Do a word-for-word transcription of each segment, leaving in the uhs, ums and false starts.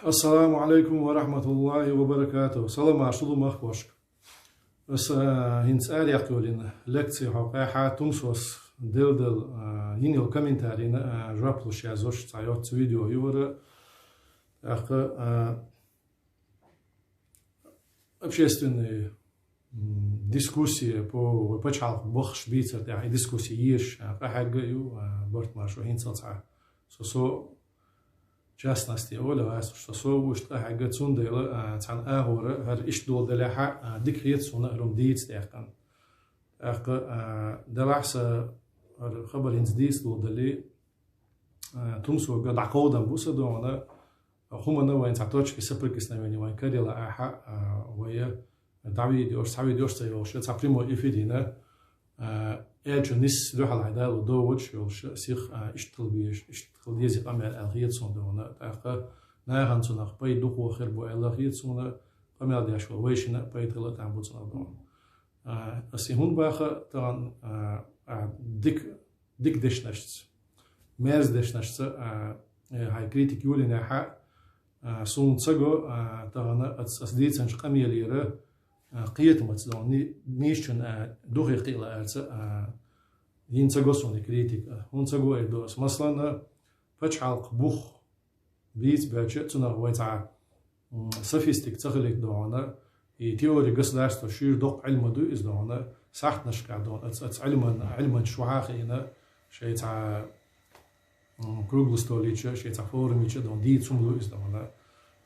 Ассаламу алейкум ва рахматуллахи ва баракатух. Салам шу ду махкошка. Аса хинца арякъ йолина лекция хьокъехьа тумсос дел-дел, а, йин йол комментарийна, а, жоп луш язош цхьа йоцца видео ювара. Тӏаккха, а, общественный, м, дискуссия по пачхьалкх бахш бийцар тӏехь и дискуссия еш, а, къахьегга ю, а, барт маршо хинцал цхьа. Со, со частности, оля вас, что со уж къахьегга цундела, а, цхьан агӏора, хӏар ишт дол даляхьа, а, дик хет суна хӏарум дийц тӏехкан. Тӏаккха, а, далахь са хӏар хабар хинца дийц дол дали, а, тумсога дӏакховдан бу са дона, хумана вайн цхьа точки соприкосновения вайн карела ахьа, а, вая, давидиош, цхьавидиош ца йолуш, цхьа прямой эфирина, а, элчу нис дуьхьал хьайдалу доводуш йолуш, сих, а, иштхал беш, иштхал дези къамел ал хет сон дона, тӏаккха нахан цунах пай дукхо хир бу ала хет сона, къамел деш вал вайшина пай тала там бу цунах дона. А, ас и хун баха тан, а, а, дик, дик дешнашца, мерз дешнашца, а, э, хай критик юлинехьа, а, сун цаго, а, тагана ас, ас дийцанчу къамелера, а, кхетамаца дон, ни-, нийсачун, а, духе кхиъла аьлца, а, йин цаго суна критик, а, хун цаго эр до ас. Маслана, пачхьалкх бух бийц беча, цунах вай цхьа, м, софистик ца хилит дона, и теория государства шуьйра доккха Ӏилма ду иза дона, сахьтнашка дона, ац, ац Ӏилман, Ӏилман шуха хиина, шей цхьа, м, круглый столича, шей цхьа форумича дона, дийцум ду иза дона.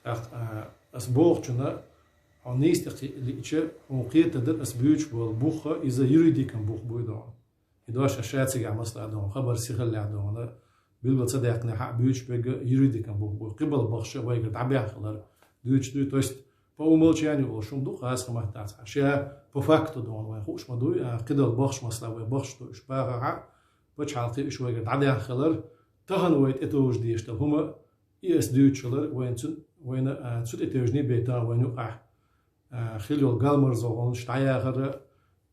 Так, а, ас бохучуна, хьо нийсти лича, хьо кхета дар ас буьйч бол буха, иза юридикан бух буй дона. И дош ша цигахь масла а дона, хабар сихаллехь дона, билгал ца даьккхина хьа буьйчу бега юридикан бух бу. Кхибал бахша вайгара дӀабеххалар дуьйцу дуй. То есть, по умолчанию олуш хӀума ду, хаза хӀума дац. Ша по факту дона вайн хууш ма дуй, а, кхидал бахш масла вай бахш ду, уьш бахахьа, пачхьалкхе уьш вайгара дӀадеххалар, тахана вай тӀетовжа дезаш дала хӀума, и ас дуьйцучулар, вайна цу, вайна, а, цу тӀетевжний бей тахана вайна юкъахь, а, хила йолу галмарзогӀалнаш дӀаяхара,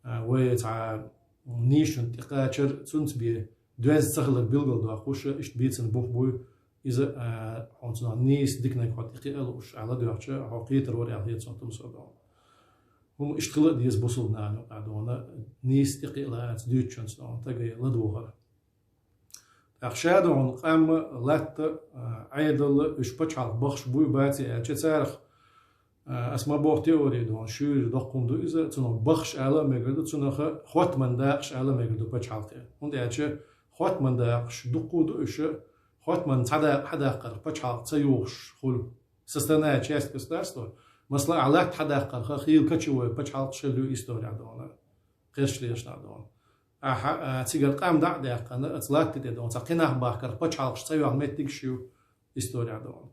а, вай цхьа нийсачун тӀекхачар, цунца бен доьзна ца хилар билгал доккхуш, иштта бийцина бух буй, иза, а, хьуна цунах нийса диканиг хьо тӀекхиа лууш, а, ладоьгӀча, хьо кхетар вара аьлла хета цунна тумсо дона. ХӀума иштта хила а деза бусулба нахана юкъа дона, нийса тӀекхиа лаьцна дуьйцучунца дона, тагай ладогӀар. ТӀаккха ша дона къамма, латта, а, Ӏедалла, уьш пачхьалкх бахаш буй, баций аьлча, царах, а, ас ма боху теория дона, шуьйра доккха хӀума ду иза, цунах бахаш ала а мегар ду, цунах хоттаман дакъаш ала а мегар ду пачхьалкхе. ХӀунда аьлча хоттаман дакъаш дуккха а ду уьш, хоттаман цхьа дакъа хьадаккхарх пачхьалкх ца юхуш хуьлу. Со стороны часть государства, масала, а латта хьадаккхарх хийла кочевой пачхьалкхаш хилла ю история дона, кхерча лешна дона. Ахьа, а, цигара къам дӀа а даьккхина, аца латта тӀе дона, цхьа кхин нах бахкарх пачхьалкхаш ца йохна меттигаш ю история дона.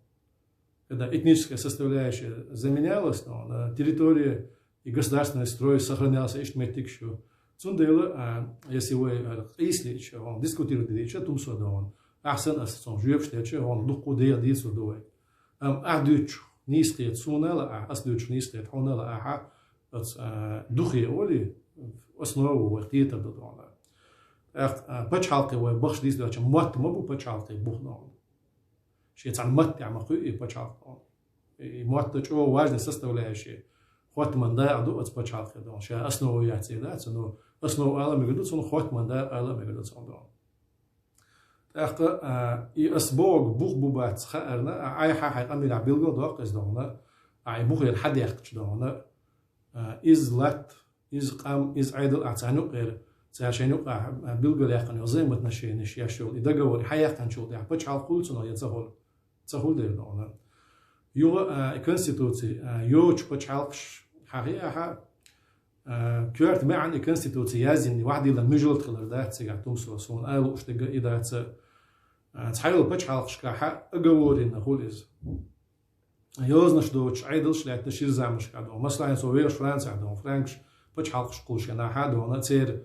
Когда этническая составляющая заменялась, но, а, территория и государственный строй сохранялся иштта меттигаш ю. Цундела, а, если вай, а, къийсалича, он дискутировать дича, тумсо дона. Ахьсан аса цунах жоьпаш деча, он дуккха а дегӀ дийцур ду вай. Амма ахь дуьйцуш нийса кхета суна а лаахь, ас дуьйцуш нийса кхета хьуна а лаахь, аца, а, духе оли, основа вай кхетар ду дона. ТӀаккха, а, пачхьалкхе вай бахаш дийца доьгӀча, мотт ма бу пачхьалкхе бух дона. Шен цхьана матте ма кхуьу и пачхьалкх дона. И мотт чӀогӀа важная составляющая. Хоттаман дакъа ду аца пачхьалкхе дона. Ша основа яц дац, но основа ала а мегар ду, цунах хоттаман дакъа ала а мегар ду цунах дона. ТӀаккха, а, и ас бохург бух бу бац хаарна, а, айхьа хьайн къамелехь билгал доккху иза дона, а, и бухера хьадаьккхача дона, а, иза латта, иза къам, иза Ӏедал а царна юкъера, цара шайна юкъахь, а, билгал яьккхина йолу взаимоотношенеш еш йолу и договор, и хьаяьккхинчул тӀаьхьа пачхьалкх хуьлу цунах я ца хуьлу? Ца хуьлу дера дона. Юха, а, и конституци, а, йоцучу пачхьалкхаш хьахиа ахьа, а, коьрта маьӀна и конституци яздина, вахдилан муьжалт хилар дац цигахь тумсо, суна ала лууш дерг и дац, а, цхьайолу пачхьалкхашкахьа оговорено хуьлу иза. Йозанаш доцуш Ӏедалш лаьттина шира заманашкахь дона. Масала, со вехаш Францехь дона, франкаш пачхьалкхаш кхуллушехь нахьа дона, церан,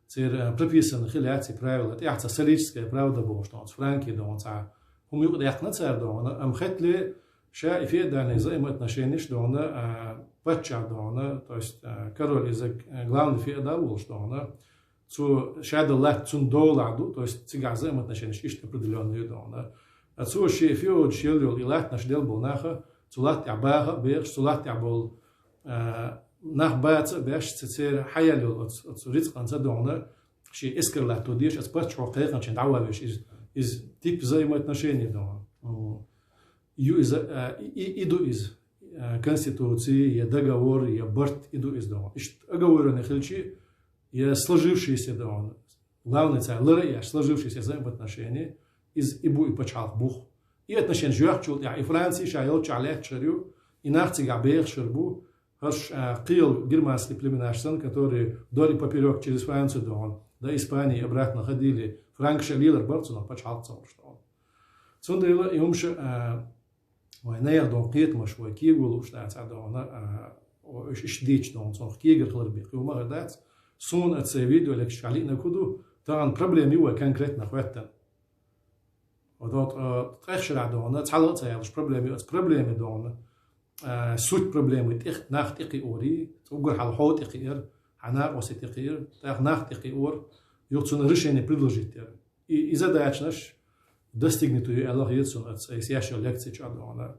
церан, а, прописано хила яц и правила, тӀехь цхьа солическая правда бохуш дона, цхьа франки дона, цхьа хӀума юкъадаьккхина цара дона, амма хеттале ша и феодальный взаимоотношенеш дона, а, паччахь дона, то есть, а, король иза, а, главный феодал волуш дона, цо ша дан латта цунна долахь ду, то есть цигахь взаимоотношенеш иштта определённый ю дона. Цо шен феодаш йолу и латтанаш делла болу наха, цу латта тӀехь баха а бехаш, цу латта тӀехь болу, а, нах баца а беш, ца церан хьаяьлла йолу оцу, оцу рицкъанца догӀна, шен эскар латто дезаш, оцу паччахьо кхайкхинчийн дӀаван веш иза, иза типа взаимоотношение догӀна. Ю иза, а, и, и, и ду иза, а, конституций, я договор, я барт, и ду иза догӀна. Иштта оговорённый хилчи, я сложившийся догӀна. Главный цара лара а еш, сложившийся взаимоотношение, иза и бу и пачхьалкх бух. И отношение жоьхчул тӀехь, и Франция ша йолччохь лаьтташ хир ю, и нах цигахь бехаш хир бу, хӀорш, а, кхел германский племенаш санна, которые вдоль и поперёк через Францию догӀна, до Испании обратно ходили, франкаша лелар бара цунах пачхьалкх ца хуьлуш догӀна. Цундела и хӀумаш, а, вайн нехан догӀна кхетамаш вай кего лууш дацахь догӀна, а, уьш иштта дийцча догӀна, цунах кегар хилар бен кхин хӀума а дац. Суна оцу сайн видео лекцешкахь лиънарг хӀун ду, тахана проблема ю вай конкретно хӀоьттина. Вот, вот, а, тӀехь шарахь догӀна, цхьалла а ца ялуш проблема ю, оцу проблеме догӀна, а, суть проблемы тӀех-, нах тӀекхиорий, уггар хьалха хьо тӀекхиира, хьан накъосте тӀекхиира, тӀаккха нах тӀекхиора, юха цунна решение предложить яра. И, и задачанаш достигнуты ю аьлла хета суна оцу айса еш йолу лекци чохь догӀна.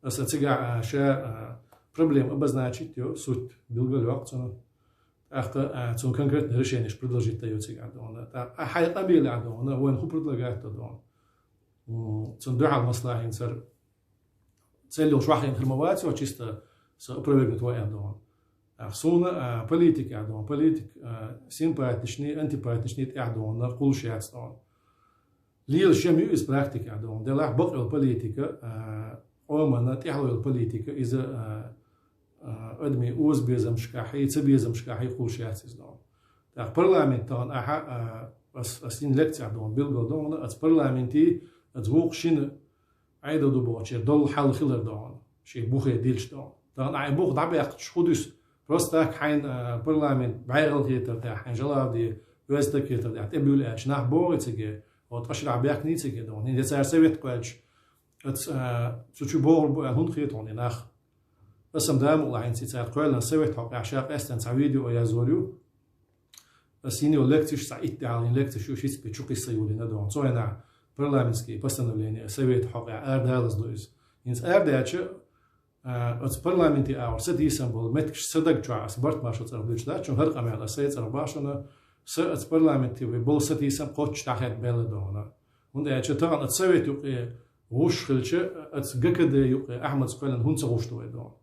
Аса цигахь, а, ша, а, проблема обозначить йо, суть билгалйоккху цунна. ТӀаккха, а, цунна конкретно решенеш предложить йо цигахь догӀна. ТӀаккха а хьайн къамелехь догӀна, вайна хӀун предлагать до догӀна. М, цунна дуьхьал маслахьинцара цел йолуш вахийна хир ма вац, чисто со опровергнуть ван аьлла догӀна. А, суна, а, политик аьлла догӀна. Политик, а, симпатичный, антипатичный тӀехь догӀна, кхуллуш яц догӀна. Лелаш ма ю иза практика аьлла догӀна. Делахь бакъ йолу политика, а, къоманна тӀехьа йолу политика, иза, а, а, адамийн озабезамашкахьий, цабезамашкахьий кхуллуш яц иза догӀна. ТӀаккха парламент тахана ахьа, а, ас, ас йина лекцехь догӀна, билгал догӀна, аца парламентий, аца вукху шина Ӏедал ду бохучеран долу хьал хилар догӀна, шен бухе дилча догӀна. Тахана ахьа и бух дӀабаьккхича хӀун дуьсу? Просто так хьайна, а, парламент бӀегӀал хетар тӀехь, хьайна жалавди оьзда хетар тӀехь тӀебуьйлу аьлча, нах богӀий циге, вот, ткъа шарахь баьхкиний циге догӀна. ХӀинца цара совет кхоьллича, аца, а, цу чу богӀур бу аьлла хӀунда хета хьуна и нах? Аса-м да мукъ лахь, хӀинца и цара кхоьллина совет хьокъехь ша къаьстина цхьа видео язйор ю. Аса йина йолу лекцеш, цхьа итт тӀехьал йина лекцеш ю, шийтта бен чу кхиссайолийна догӀна. Цу хенахь парламентский постановление совета хьокъехь арадалаза ду иза. ХӀинца арадаьлча, а, оцу парламенте агӀор сатийсам болу меттигаш сан даг чохь аса барт маршо цӀарах дуьйцуш дац, шуна хӀара къамел аса сайн цӀарах боху шуна, сан оцу парламенте вай болу сатийсам кхоччуш дӀахаьдда баьлла догӀна. ХӀунда аьлча тахана оцу совет юкъе гӀуш хилча, оцу ГКД юкъе Ахьмадс кхоьллина хӀунда ца гӀуш ду вай догӀна?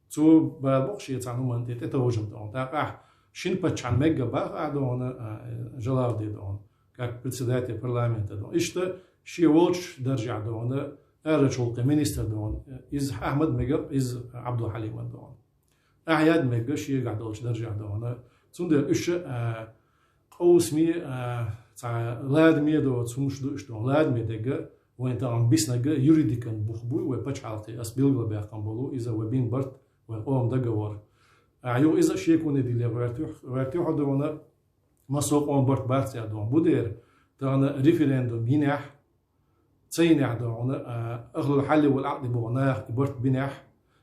Цо бала бокъу шен цхьана хӀуманна тӀе тӀетовжам догӀна. ТӀаккха ахь шина паччахьна мегга баха ахь догӀна, а, жалавди догӀна, как председатель парламента догӀна. Иштта шен волчу даржехь догӀна, арачу гӀуллакхийн министр догӀна. Иза Ахьмад мегар, иза Ӏабдулхьалиман догӀна. Ахьа яд мегга шегахь долчу даржехь догӀна. Цундела уьш, а, къовсаме, а, цхьа ладаме доцу хӀумаш ду уьш догӀна. Ладаме дерг вайн тахана биснарг юридикан бух буй вай пачхьалкхе, ас билгалбаьккхина болу, иза вай бин барт, вайн къоман договор. А, юха иза шеконе дилла гӀоьртуьх-, гӀоьртуьхьа догӀна, массо а къоман барт бац аьлла догӀна. Бу дера, тахана референдум йинехь, ца йинехь догӀна, а, ахлул хьалли вал Ӏакъди боху наха и барт бинехь,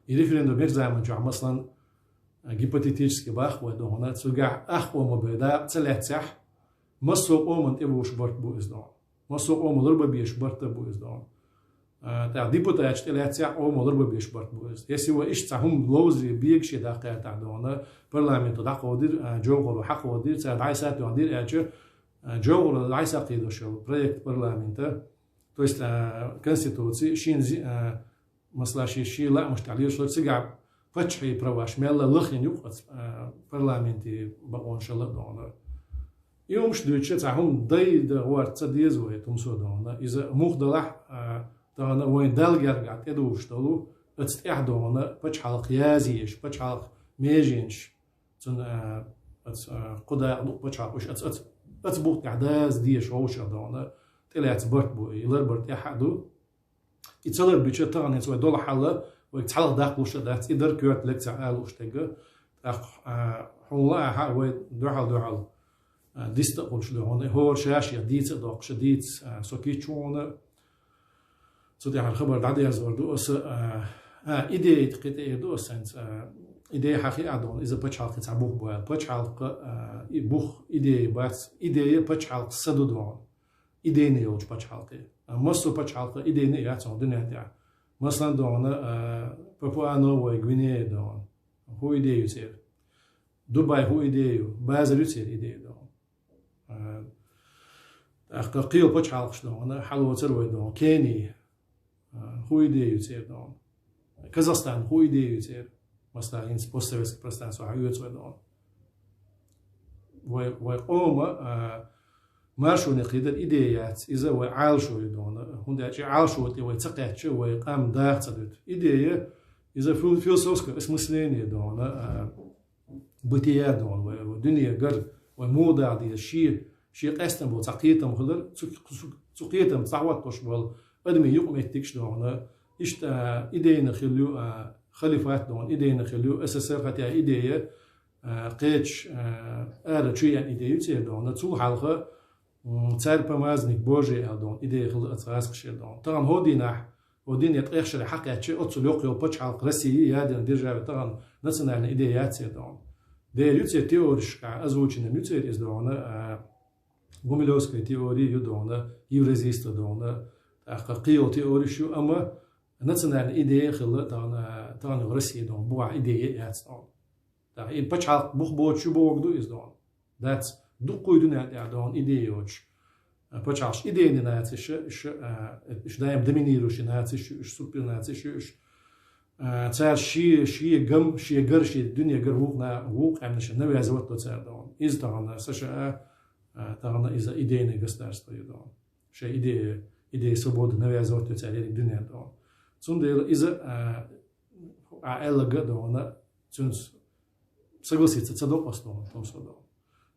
и референдум экзамен чохь, масалан, а, гипотетически бах вай догӀна, цуьгахь ах къомо бен дакъа ца лаьццехь, массо а къоман тӀе вуш барт бу иза догӀна. Массо а къомо ларба беш барт а бу иза догӀна. А, тӀаккха депутаташ тӀе лаьццехь, къомо ларба беш барт бу иза. Если вай иштта цхьа хӀума ловзаре бегаше даккхаьртахь догӀна, парламенто дӀакховдира, а, Джовхаро хьакховдира, цара дӀайса а тоьхна дира аьлча, а, Джовхаро дӀайса кхийдош йолу проект парламента, то есть, а, конституций, шен зи-, а, масала, шен, шен лаамаш тӀехь лелаш лара цигахь паччахье праваш мелла лахйина юкъац, а, парламенте бакъонашалла а догӀна. И хӀумаш дуьйцуш цхьа хӀума дайда гӀорта ца деза вай, тумсо догӀна. Иза мух далахь, а, тахана вайн Далла гергахь тӀедугӀуш долу, аца тӀехь догӀна, пачхьалкх язъеш, пачхьалкх меженаш, цунна, а, аца, а, кху дакъа ду пачхьалкх, уьш аца, аца, аца бух тӀехь даза дезаш вовшах догӀна, тӀелаьцна барт бу, и ларбар тӀехь а ду. И ца ларбича тахана хӀинца вай долу хьал, вайга цхьалха даккхалуш а дац, и дара коьрта лекцехь ала лууш дерг. ТӀаккха, а, хьуна лаахь а вай дуьхьал-дуьхьал, а, диста а хуьлуш ду хьуна, и хӀора ша-шех дийца а доккхуш а дийца, а, со кийча ву хьуна. Цу тӀехьара хабар дӀадерзор ду аса, а, а, идея кхин тӀе эр ду аса хӀинца, а, идея хьан хиъахь догӀна, иза пачхьалкхе цхьа бух бу аьлла. Пачхьалкх, а, и бух идея бац, идея пачхьалкх са ду догӀна. Идейный йолчу пачхьалкхе. Массо а пачхьалкха идейна яц хьона дуьнен тӀехь. Масала, дона, а, Папуа-Новая Гвинея, дона. ХӀу идея ю церан? Дубай хӀу идея ю? Базар ю церан идея, дона. А, тӀаккха кхыйола пачхьалкхаш, дона, хьалоцар вай, дона. Кения. А, хӀу идея ю церан, дона? Казахстан хӀу идея ю церан? Масала, хӀинца постсоветский пространство хьаоьцу вай, дона. Вай, вай къома, а, маршоне кхийдар идея яц, иза вай Ӏалашо ю, дона. ХӀунда аьлча Ӏалашо тӀе вай ца кхаьчча, вай къам даха ца дуьту. Идея, иза фил-, философское осмысление, дона, а, бытия, дона, вай, вай дуьнегара, вай муха даха деза, шен, шен къаьстина болу цхьа кхетам хилар, цу, цу, цу кхетам цхьа хӀоттош болу адамийн юкъаметтигаш, дона. Иштта, а, идейна хилла ю, а, халифат, дона, идейна хилла ю, С С С Р, хотя идея, а, кхечу, а, ара чу еана идея ю церан, дона. Цул хьалха, м, церан помазанник Божий аьлла, дона, идея хилла оцу гӀазкхашера, дона. Тахана хӀокху дийнахь, хӀокху дийнахь ткъех шарахь хьакхаьчча, оццул йоккха йолу пачхьалкх Россия ядерна держава тахана национальная идея яц церан, дона. Дера ю церан теориш, а, озвучена ю церан иза, дона, а, Гумилевская теория ю, дона, евразийство, дона, тӀаккха кхыйола теориш ю, амма национальная идея хилла тахана, тахана йолу Россия, дона, бухахь идея яц, дона. ТӀаккха и пачхьалкх бух боцуш ю бохург ду иза, дона? Дац. Дуккха ю дуьнен тӀехь, дона, идея йоцуш. Пачхьалкхаш идейни нацаш, уьш, а, уьш даим доминирующий нацаш ю, уьш супернацаш ю, уьш, а, цара шен, шен гам, шен гар, шен дуьнегара вукху на-, вукху къаьмнашна навязывать до цара, дона. Иза тахана С Ш А, а, тахана иза идейное государство ю, дона. Шайн идея, идея свободы навязывать до цара ерриг дуьненна, дона. Цундела иза, а, а, аьлларг а, дона, цуьнца согласиться ца до ас, дона, тхуна со, дона.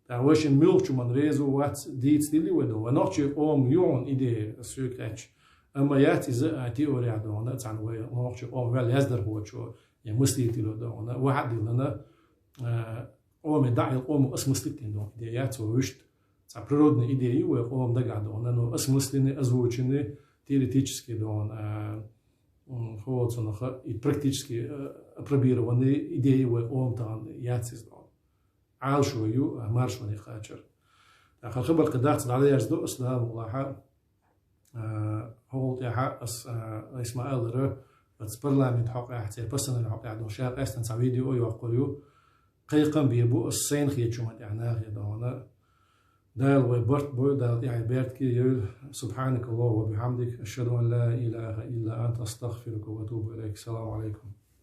ТӀаккха вай шина муьлххачу хӀуманна реза ву, вац дийца дилли вай, дона. Вай нохчийн къоман ю хьуна идея, ас соьга хаьттича. Амма яц иза, а, теория, дона, цхьана вай нохчийн къоман ваьлла яздархочо я мыслитело, дона, ваха а диллина, а, къоме дӀа а, къомо осмыслить дина, дона, идея яц вай вуьшта. Цхьа природная идея ю вай къоман дагахь, дона, но осмысленный, озвученный, теоретически, дона, а, м, хӀо цунах и практически, а, апробированный идея вай къоман тахана яц иза, дона. Ӏалашо ю, а, маршоне кхачар. ТӀаккха хабар кхин дахца дӀадерзадо, ассаламу алейкум. А, хӀокхул тӀаьхьа ас, а, ас ма-аллара, ас парламент хьокъехь, церан постановлени хьокъехь, дона, ша къаьстина цхьа видео а йоккхур ю. Кхайкхам бийр бу ас сайна хетачу хӀуманна тӀехь нахе, дона. Дала вай барт бойла, Дала тӀаьхье беркате йойла. سبحانك اللهم وبحمدك، أشهد أن لا إله إلا أنت، أستغفرك وأتوب إليك. السلام عليكم.